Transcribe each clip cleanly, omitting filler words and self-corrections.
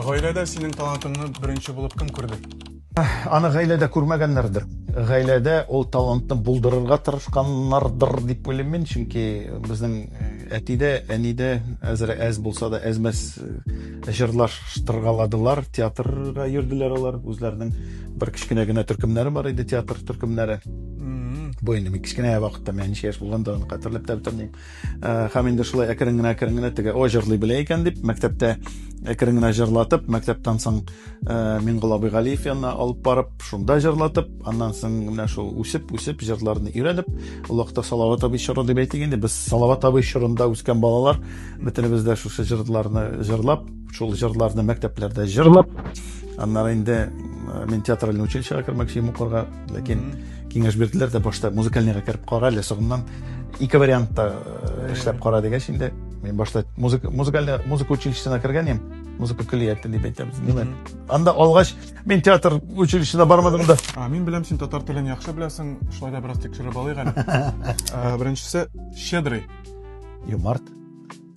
Гаиләдә синең талантыңны беренче булып кем күрде? Аны гаиләдә күрмәгәннәрдер. Гаиләдә ул талантны булдырырга тырышканнардыр дип уйлыйм мин, чөнки безнең әти дә, әни дә әзрәк әз булса да әз-мәз җырлаштыргаладылар, театрга йөрделәр алар, үзләренең бер кечкенә генә төркемнәре бар иде, театр төркемнәре. Бу инде мин кечкенә вакытта, мин ничә яшь булганда аны хәтерләп тә бетермим. Һәм инде шулай әкрен генә әкрен генә теге о җырлый белә икән дип мәктәптә әкрен генә җырлатып, мәктәптән соң Миңгол абый Галиев янына алып барып, шунда җырлатып, аннан соң менә шул үсеп үсеп җырларны өйрәнеп, ул вакытта Салават абый чоры дип әйтик инде, без Салават абый чорында үскән балалар, бөтенебез дә шушы җырларны җырлап, шул җырларны мәктәпләрдә җырлап, аннары инде мин театральный училищега кермәкче идем укырга, ләкин киңәш бирделәр дә башта музыкальныйга кереп кара әле, соңыннан ике вариантта эшләп кара дигәч инде мин башта музыка музыкальный музыка училищесына кергән идем, музыка көллияте дип әйтәбез. Нимә? Анда алгач мин театр училищесына бармадым да. А, мин беләм, син татар телен яхшы беләсең, шулай да бераз тикшереп алыйк әле. Беренчесе щедрый. Юмарт.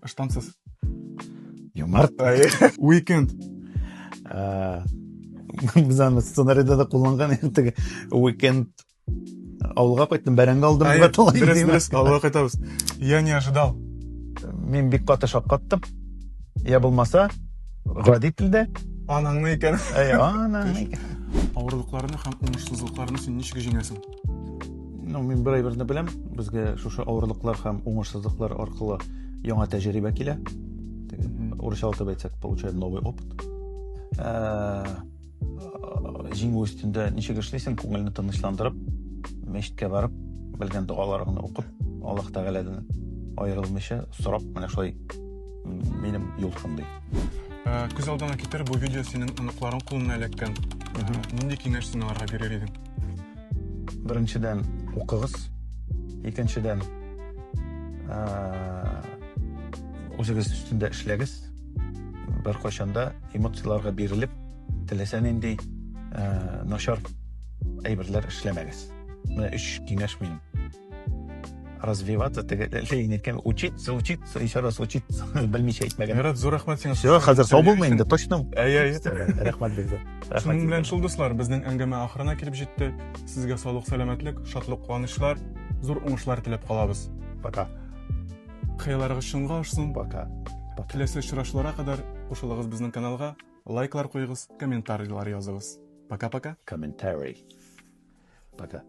Ыштансыз. Юмарт. Уикенд. Без аны сценарийда да кулланган идек, теге уикенд авылга кайттым, бәрәңге алдым дип атала. Дөрес, дөрес, авылга кайтабыз. Я не ожидал. Мин бик каты шаккаттым. Я булмаса, гади телдә. Анаңны икән. Әй, анаңны икән. Авырлыкларны һәм уңышсызлыкларны син ничек җиңәсең? Ну, мин бер әйберне беләм, безгә шушы авырлыклар һәм уңышсызлыклар аркылы яңа тәҗрибә килә. Урысчалатып әйтсәк, получаем новый опыт. Җиңү өстендә ничек эшлисең, күңелне тынычландырып, мәчеткә барып, белгән догаларыңны укып, Аллаһ Тәгаләдән аерылмыйча сорап, менә шулай минем юл шундый. Күз алдыңа китер, бу видео синең оныкларың кулына эләккән. Нинди киңәш син аларга бирер идең? Беренчедән, укыгыз. Икенчедән, үзегез өстендә эшләгез. Беркайчан да эмоцияләргә бирелеп, теләсә нинди начар әйберләр эшләмәгез. Менә өч киңәш минем. Развиваться, теге Ленин әйткән, учиться, учиться, еще раз учиться. Белмичә әйтмәгән. Мират, зур рәхмәт сиңа. Все, хәзер сау булма инде, точно. Әйе, әйе. Рәхмәт бик зур. Шуның белән шул, дуслар, безнең әңгәмә ахырына килеп җитте. Сезгә саулык, сәламәтлек, шатлык, куанычлар, зур уңышлар теләп калабыз. Пока. Хыялларыгыз чынга ашсын. Пока. Киләсе очрашуларга кадәр кушылыгыз безнең каналга, лайклар куегыз, комментарийлар языгыз. Пока-пока. Комментарий. Пока.